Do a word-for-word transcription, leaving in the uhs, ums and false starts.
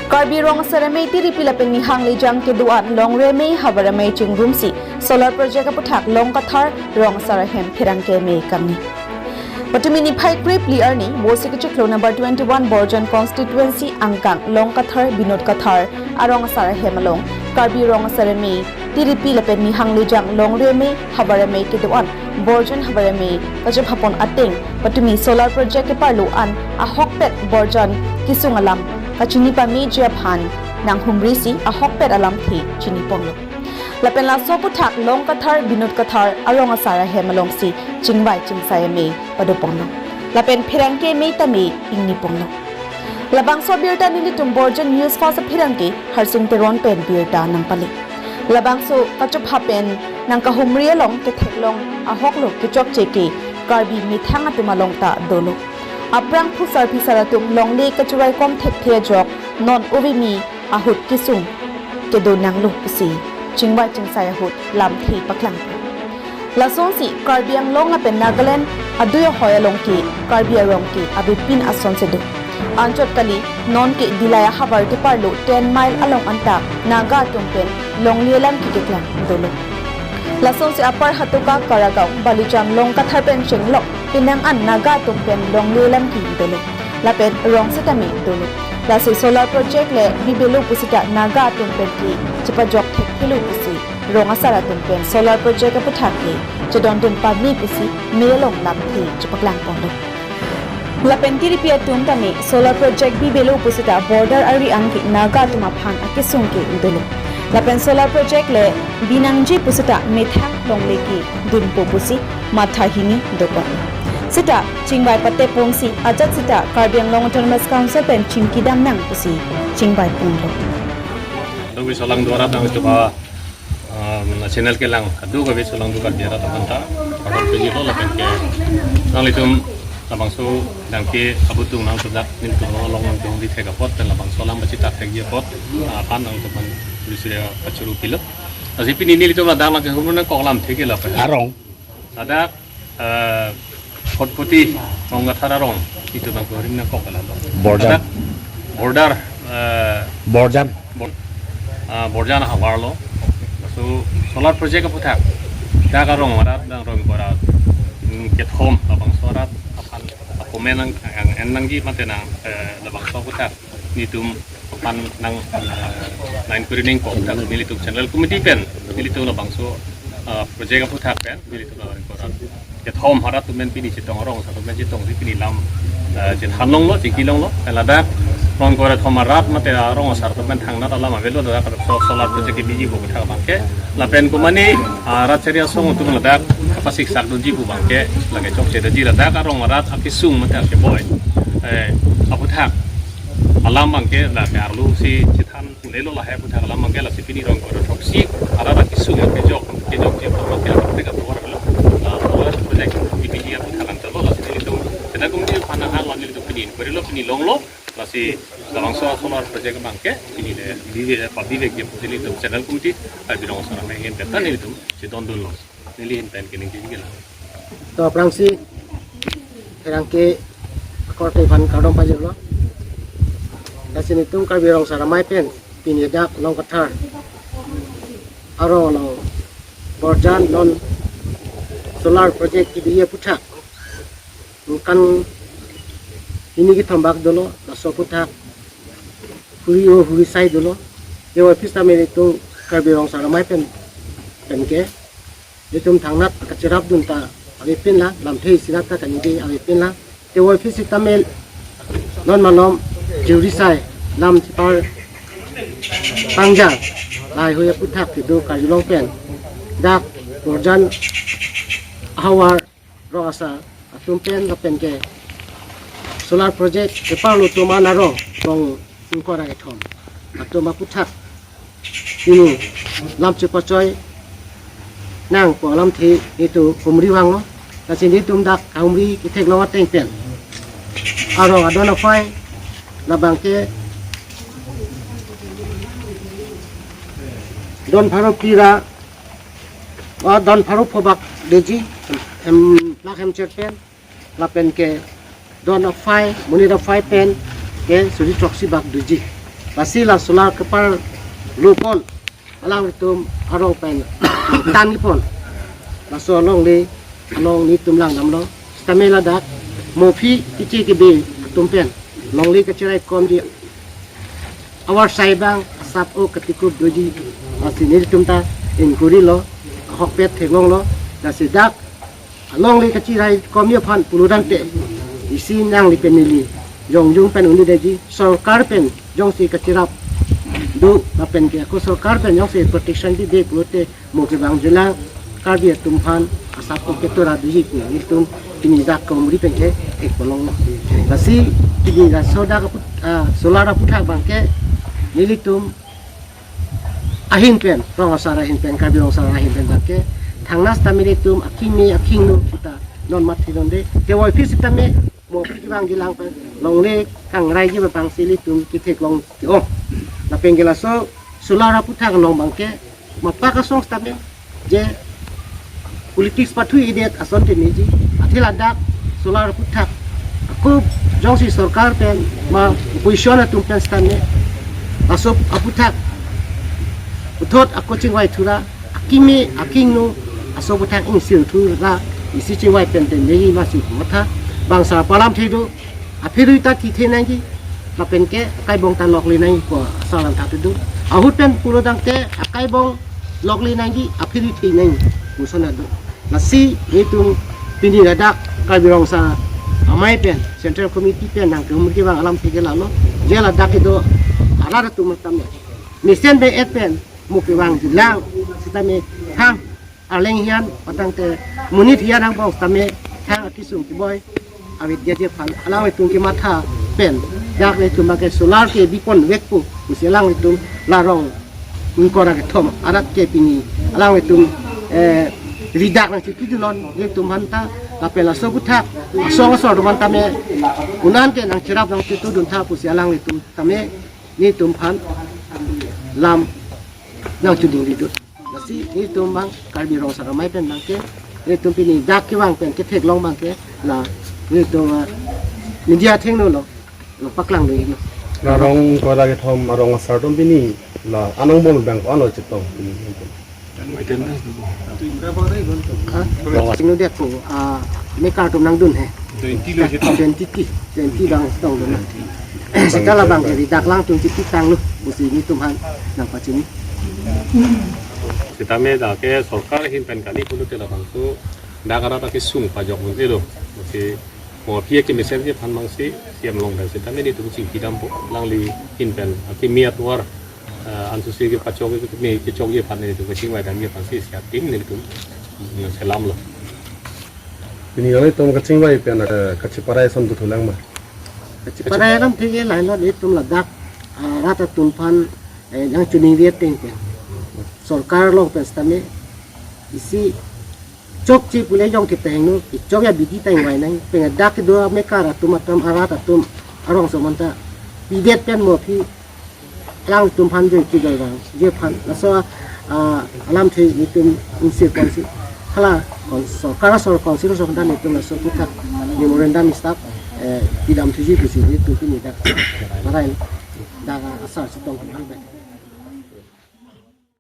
Karbi Rong Asar Amei Tiripi lapen Nihang Lijang kedo-an Longri Amei Havar Amei chingrumsi solar project aputhak Longkathar Rong Asar ahem pherangke amei kangni. Patumi niphai krepli arni Bosi kachiklo number twenty-one Borjan constituency angkang Longkathar Binod Kathar arong asar ahem along Karbi Rong Asar Amei Tiripi lapen Nihang Lijang Longri Amei Havar Amei kedo-an Borjan Havar Amei kachephapon ateng patumi solar project keparlo an ahokpet Borjan kesung alam kachini pameji aphan nanghumrisi ahokpet alamthe chiniponlo. Lapen laso aputhak Longkathar Binod Kathar arong asar ahem alongsi chingvai chingsai amei padoponlo. Lapen pherangke amei tame ingniponlo. Labangso abirta nelitum Borjan News Fast apherangke Harsing Teron pen birta nangpale. Labangso kachopha pen nangkahumri along ketheklong ahoklo kechokche ke Karbi methang atum along ta dolo. Aphrang phusar phisar atum longle kacheraikom thekthe ajok non ove mi ahut kesung kedo nanglo pusi chingvai chingsai ahut lamthe paklang. Lasonsi Karbi Anglong lapen Nagaland adui ahoi along ke Karbi arong ke avepin ason si do. Anchot kali non ke Dillai ahavar keparlo ten mile along anta Naga atum pen longle alam ke keklang dolo. Lasonsi Upper Hatoka, Karagaon, Balicham, Longkathar pen chenglok penang an Naga atum pen longle alam ke dolo. Lapen rong setame dolo. Lasi solar project le bibelo pusita Naga atum pen ke chepajok thekthelo pusi rong asar atum pen solar project aputhak ke chedondun pame pusi mei along lamthe chepaklangponlo. Lapen Tiripi atum tame solar project bibelo pusita border ari an ke Naga atum aphan akesung ke dolo. Lapen solar project le binangji pusita methang longle ke dunpo pusi matha hini dokok. Sita chingvai pateponsi ajat sita Karbi Anglong Autonomous Council pen chingkidam nang pusi chingvaiponlo. Dongbi solang duara tang coba, um, channel kelang adu gabe solang du Karbi arat aphan ta. Padon pejilo lapen ke nanglitum labangso dangke abutung nang sudak nelitum along nangtum di thek apot pen labangso alam bachi ta thekji apot, ah, aphan nangtum aphan dusri kachuru pilo. Lasi pini nelitum ladak nangkehumri nangkok lamthe ke lapen. Arong. Ladak, eh, Kotpoti Longkathar arong itum nangkehumri nangkok ladak. Border. Ladak border, eh, Borjan. Bor-, ah, Borjan ahavar lo. So solar project aputhak dak arong arat, dak arong arat, hmm, kethom labangso arat aphan akomen nang, nang en nangji mate nang, eh, labangso aputhak nelitum aphan nang, eh, nang inquiry nangkok dak nelitum Central Committee pen nelitum labangso, eh, project aputhak pen nelitum labangso arat kethom arat atum pen pini chetong, arong asar atum pen chetongsi pini lam, eh, chethan longlo, chingki longlo. Ladak arong kethom arat mate arong asar atum pen thangnat alam avelo, ladak so-, solar project kebiji pu aputhak abangke. Lapen komane, ah, rat chari asong atum ladak kapasik sak dunji pu abangke lake chokche daji, ladak arong arat akesung mate akeboi, eh, aputhak alam abangke lake arlo si chethan lelo lahai aputhak alam abangke. Lasi pini arong kethom throksi arat akesung kejok, kejokji pu abangke ladak atovar lo. Ah, solar project kebiji aputhak an chalo, lasi nelitum Central Committee aphan nang hang lo, nelitum pini inquiry lo, pini longlo. Lasi labangso solar project abangke pini le bibe, pabivekji pu nelitum Central Committee Karbi Rong Asar Amei ahin pen ta nelitum chedondunlo. Neli ahin pen keningje kelang. To aphrangsi pherangke akorte aphan kardom pajirlo. Lasi nelitum Karbi Rong Asar Amei pen pini dak Longkathar arong along Borjan non solar project kebiji aputhak ningkan hini kethom bak dolo, laso aputhak huri o huri sai dolo. Tewo office tame nelitum Karbi Rong Asar Amei pen, pen ke nelitum thangnat kacherap dun ta avepinlang, lamthe isi nat ta kaningje avepinlang. Tewo office tame non malom juri sai lam chipar pangja lahai hui aputhak kedo karjulong pen dak Borjan ahavar rong asar atum pen lapen ke solar project keparlo atum an arong tong ingkoi ra kethom atum aputhak pini lam chepachoi nang pu alamthe nelitum humri vanglo. Lasi nelitum dak kahumri ketheklong ateng pen arong adon aphai labangke don pharo phli ra, o don pharo pho bak doji, em, lak hem cher pen, lapen ke don aphai, monit aphai pen ke suri throksi bak doji. Lasi la solar kepar lupon alanglitum arong pen tan kepon. Laso alongle along nelitum langdamlo. Sitame ladak mo aphi kiche kebe atum pen longle kachirai komji avarsai abang asap o katikup doji, lasi nelitum ta inquiry lo, ahokpet theklonglo. Lasi dak alongle kachirai komji aphan pulotangte isi nangli pen neli jongjung pen un-edetji, sorkar pen jongsi kachirap do lapen ke ako sorkar pen jongsi protection dide pulote mo kevangjilang, Karbi atum aphan asap o ketora doji pu nelitum pini dak Kaumri pen ke-ik ponlonglo. Lasi pini laso dak aput, ah, solar aputhak abangke nelitum ahin pen, rong asar ahin pen, Karbi Rong Asar ahin pen abangke thangnat sitame nelitum akimi akingno kita non mathilonde. Kevoi aphi sitame mo aphi kevangjilang pen longle kangraiji abangsi nelitum ketheklong ke-ong. Lapen ke laso solar aputhak along abangke mapak asong sitame je politics pathu-edet asonte meji, athe ladak solar aputhak ako jongsi sorkar pen ma opposition atum pen sitame laso aputhak puthot ako chingvai thura, akimi akingno aso aputhak ingsir thura, isi chingvai pen pen meji masi matha bangsa palam thedo. Apherui ta thithe nangji, lapen ke akaibong ta lokle nangji pu asar lam thak do. Ahut pen pulotangte akaibong lokle nangji, apherui the nangji pu ason do. Lasi nelitum pini ladak Karbi Rong Asar Amei pen, Central Committee pen nangkehumri kevang alamthe ke lalo. Je ladak kedo arat atum tame mesen be-et pen mo kevangjilang sitame thang arleng hiyan, patangte monit hiyan angbong sitame thang akesung keboi avedetji aphan alanglitum kematha pen dak nelitum abangke solar ke bipon vekpo pusi alanglitum la rong ingkoi ra kethom arat ke pini alanglitum, eh, ridak nangchipidunnon nelitum aphanta, lapen laso aputhak asong asor atum aphan tame un-an ke nangcherap nangchitudun tha pusi alanglitum tame nelitum aphan lam nangchuding ridut. Lasi nelitum abang Karbi Rong Asar Amei pen abangke nelitum pini dak kevang pen ketheklong abangke la nelitum, ah, media athengno lo, lo paklang do ino. La rong ingkoi ra kethom arong asar atum pini la anang bol abang ko-an lo chetong pini. Ha? Rong asar. Singno dia ko, ah, mekar atum nangdun he. Twenty lo chetong. Twenty ti, twenty abang chetongdun na. Seta labang ke ridak lang twenty ti tanglo pusi nelitum aphan nangpachini. Sitame dak ke sorkar ahin pen kali pulote labangso dak arat akesung pajok un-elo. Pusi mo aphi akemesen ji aphan abangsi C M along pen sitame nelitum chingkidampo, alangli ahin pen akimi atovar, eh, ansusi kepachok keme kechokji aphan nelitum kachingvai damji aphansi isi atim nelitum, mm, selamlo. Pini nanglitum kachingvai pen, eh, kachiparai ason dothulang ma? Kachiparai alamthe ke lahenlo, nelitum ladak, ah, rat atum aphan, eh, nangchoningri ateng pen sorkar along pen sitame isi chokche pule jong kethengno, kechok abidi ta ingvai nang, pen dak kedo amekar atum atum arat atum arong ason ta pidet pen mo aphi alangtum aphan joi kejor vangji aphan laso, ah, alamthe nelitum ingsir ponsi hala kon sorkar asor council asor aphan ta nelitum laso aputhak memorandum stop, eh, pidam thuji pusi nelitum pini dak parai dak asar chetong pon abang.